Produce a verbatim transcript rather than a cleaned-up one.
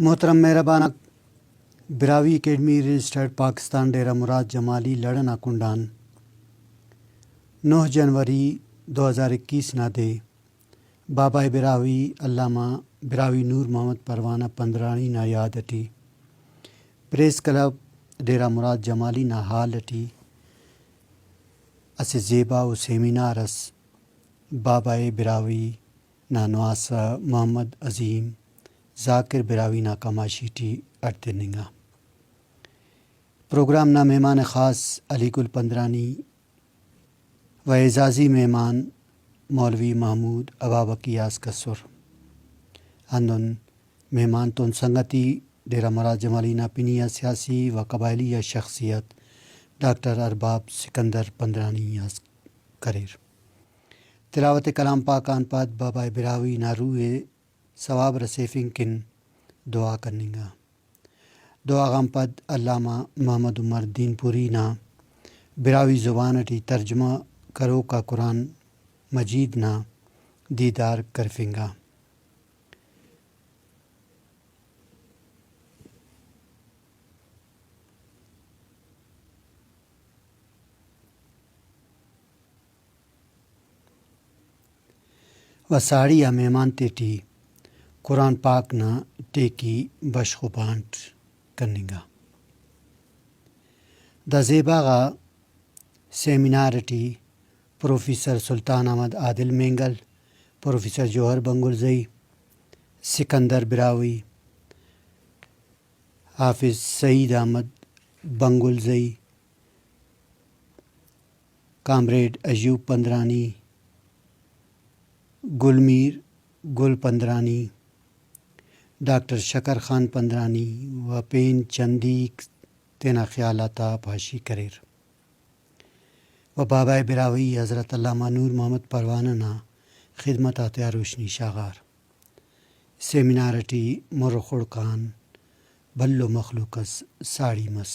محترم مہربان آک، براہوئی اکیڈمی رجسٹرڈ پاکستان ڈیرہ مراد جمالی لڑ ئنا کنڈآن نہہ جنوری دو ہزار اکیس نا دے بابائے براہوئی علامہ براہوئی نور محمد پروانہ پندرانی نا یاد اٹی پریس کلب ڈیرہ مراد جمالی نا ہال اٹی اسہ زیبا ءُ سیمینار اس بابائے براہوئی نا نواسہ محمد عظیم ذاکر براہوئی نا کماشی ٹی اڈ تننگا۔ پروگرام نا مہمان خاص علی گل پندرانی و اعزازی مہمان مولوی محمود ابابکی آ اسک ئسر۔ ہندن مہمان تون سنگتی ڈیرہ مراد جمالی نا پنی آ سیاسی و قبائلی آ شخصیت ڈاکٹر ارباب سکندر پندرانی آ اسک کریر۔ تلاوت کلام پاک آن پد بابائے براہوئی نا روح ءِ ثواب رسیفنگ کن دعا کننگا۔ دعا غان پد علامہ محمد عمر دین پوری نا براہوئی زبان اٹی ترجمہ کروک آ قرآن مجید نا دیدار کرفنگا۔ و ساڑی آ مہمان تیٹی قرآن پاک نا ٹیکی بشخ و بانٹ کننگا۔ دا زیبا غا سیمینار اٹی پروفیسر سلطان احمد عادل مینگل، پروفیسر جوہر بنگلزئی، سکندر براہوئی، حافظ سعید احمد بنگلزئی، کامریڈ ایوب پندرانی، گل میر گل پندرانی، ڈاکٹر شکر خان پندرانی و پین چندیک تینا خیال آتا پاشی کریر و بابائے براہوئی حضرت علامہ نور محمد پروانہ نا خدمت آتیا روشنی شاغار۔ سیمینار اٹی مر و خڑک آن بھلو مخلوق اس ساڑی مس۔